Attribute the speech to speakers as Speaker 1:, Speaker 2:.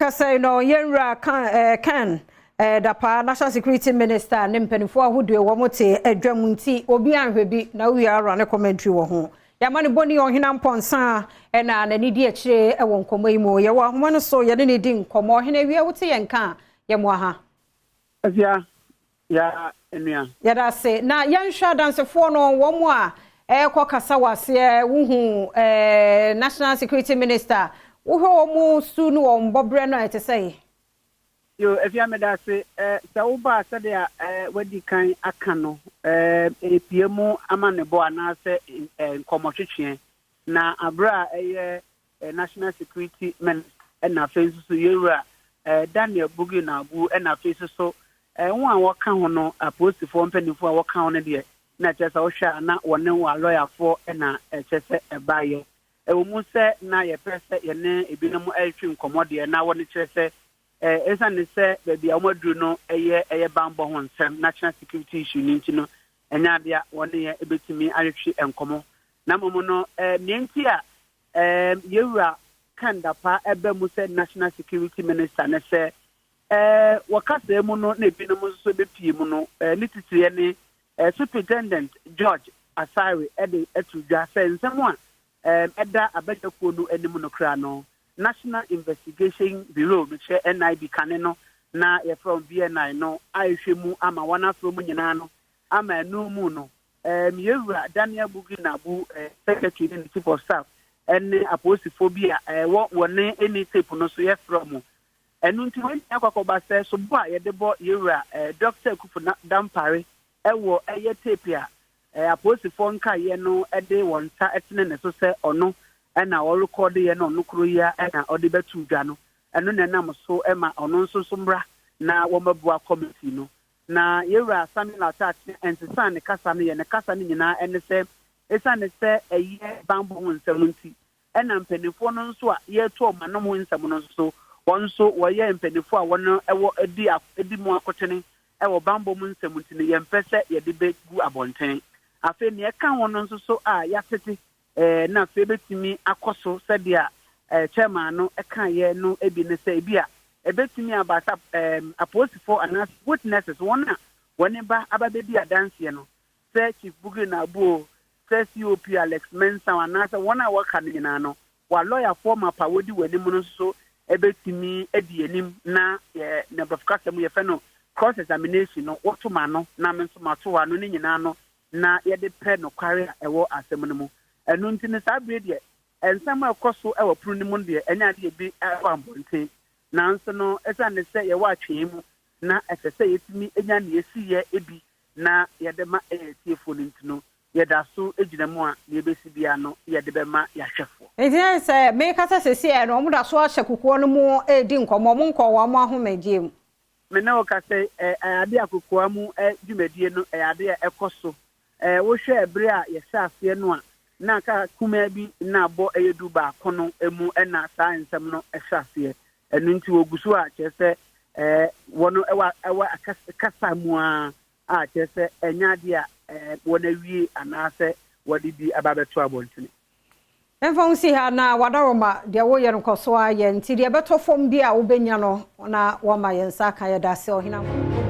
Speaker 1: Kasa no yɛnwura kan kan Dapaa, National Security Minister, ne mpanimfoɔ ahodoɔ wɔn te adwam, nti obi anhwɛ bi na wowie ara ne commentary wɔ ho. Yɛama ne bɔne Ɔhene Mpɔnsa ɛna n'ani di akyire wɔ nkɔmmɔ yi mu. Yɛwɔ ahoma no so, yɛne ne di nkɔmmɔ. Ɔhene, wie wote yɛn ka a, yɛmmoa ha.
Speaker 2: Afia, ya nua.
Speaker 1: Yɛda ase. Na yɛnhwɛ adansefoɔ no, wɔn a ɛrekɔ kasa wɔ aseɛ, wohu National Security Minister, wohwɛ wɔn su ne wɔn bɔberɛ no a, ɛte sɛ?
Speaker 2: Yo, Afia, meda ase. Sɛ woba sɛdeɛ wadi kan aka no, epie mu ama ne bɔ anaasɛ nkɔmmɔtwetweɛ na abere a ɛyɛ National Security Minister, ɛna afei nso so yɛwura Daniel Bugri Naabu, ɛna afei nso so wɔn a wɔka ho no, apolisifoɔ mpanimfoɔ a wɔka ho no deɛ, na kyerɛ sɛ wohwɛ a na wɔne wɔ alɔyafoɔ, ɛna ɛkyerɛ sɛ ɛbaayɛ ɛwɔ mu sɛ na yɛpɛ sɛ yɛne ebinom ɛretwe nkɔmmɔ deɛ, na wɔne kyerɛ sɛ ɛsiane sɛ baabi a wɔn aduru no ɛyɛ banbɔ ho nsɛm, national security issue ne nti no, ɛnyɛ adeɛ a wɔne yɛn ebɛtumi ahwehwɛ nkɔmmɔ. Na mmom no, nea nti a yɛwura Kan Dapa ɛbɛ mu sɛ National Security Minister ne sɛ wɔkasa mu no na ebinom nso bɛpie mu no, ne titiriɛ ne Superintendent George Asare ɛde ɛto dwa sɛ nsɛm a ɛda abadwakuo no anim no kora no, National Investigation Bureau, mekyerɛ NIB, kane no na yɛfrɛ wɔn BNI no, ahwehwɛ mu ama wɔn afrɛ mu nyinaa no ama ɛno mu no, yɛwura Daniel Bugri Naabu, secretary ne chief of staff, ɛne apolisifoɔ bi a ɛwɔ wɔne ɛni tape no so yɛfrɛ mu. Ɛno nti wɔn nyinaa kɔkɔba sɛ sobo a yɛde bɔ yɛwura Dr. Akufo Dampare ɛwɔ ɛyɛ tape a apolisifoɔ nkaeɛ no ɛde wɔn nsa ɛtene ne so sɛ ɔno ɛna ɔrekɔde yɛ no, ɔno koro yi ɛna ɔde bɛto dwa no, ɛno na ɛnam so ɛma ɔno nso so mmra na wɔmmɛboa committee no. Na yɛwura Samuel Atta Akyea ɛnsesa ne kasa no, yɛ ne kasa no nyinaa ɛne sɛ ɛsiane sɛ ɛyɛ banbɔ ho nsɛm nti, ɛna mpanimfoɔ no nso a yɛreto ɔmo anom ho nsɛm no nso so, wɔn nso wɔyɛ mpanimfoɔ a wɔn ɛwɔ ɛdi mu akotene ɛwɔ banbɔ mu nsɛm nti no, yɛmpɛ sɛ yɛde bɛgu abɔnten. Afei nea ɛka ho no nso so a yɛatete na afei bɛtumi akɔ so sɛdeɛ chairman no ɛka yɛ no ebi ne sɛ ebi a ɛbɛtumi aba sɛ apolisifoɔ anaasɛ witnesses, wɔn a wɔne ba aba bɛdi adanseɛ no, sɛ Chief Bugri Naabu, sɛ COP Alex Mensah, anaasɛ wɔn a wɔka no nyinaa no, wɔalɔyafoɔ mapa wɔdi wɔn anim no nso ɛbɛtumi adi anim na yɛ na brɔfo kasa mu yɛfɛ no cross examination no, wɔto ma no na me nso mato ano ne nyinaa no na yɛde pɛ nokware a ɛwɔ asɛm no mu. Ɛno nti no, saa bere deɛ, nsɛm a ɛkɔ so ɛwɔ pono no mu deɛ, ɛnyɛ adeɛ bi ɛwɔ abɔnten. Nanso no, ɛsiane sɛ yɛwɔ atwee mu na ɛsɛ sɛ yɛtumi nya nea esi ebi na yɛde ma ɛyɛ tiefoɔ no nti no, yɛda so gyina mu a nea ebesi bia no yɛde bɛma yɛahwɛfoɔ.
Speaker 1: Nti ne sɛ mekasa sɛsi no, ɔmo da so ahyɛ kukuo no mu edi nkɔmmɔ, ɔmo nkɔ wɔn ahomegye mu?
Speaker 2: Me ne wo ka sɛ ade akokoa mu dwumadie no, ɛyɛ ade a ɛkɔ so. Wohwɛ ɛberɛ a yɛhyɛ aseɛ no a, na aka kumaa bi na abɔ ɛyɛ 11 no mu, ɛna saa nsɛm no ɛhyɛ aseɛ. Ɛno nti wɔgu so a kyerɛ sɛ wɔn ɛwɔ kasa mu a kyerɛ sɛ ɛnyɛ adeɛ a wɔn awie anaasɛ wɔde bi aba abɛto abɔntene.
Speaker 1: Ɛmfa ho si ha na wadaroma deɛ woyɛ no kɔ so ayɛ, nti deɛ ɛbɛtɔ fam bi a wobɛnya no na wɔma yɛn nsa aka. Yɛda ase, Ɔhena.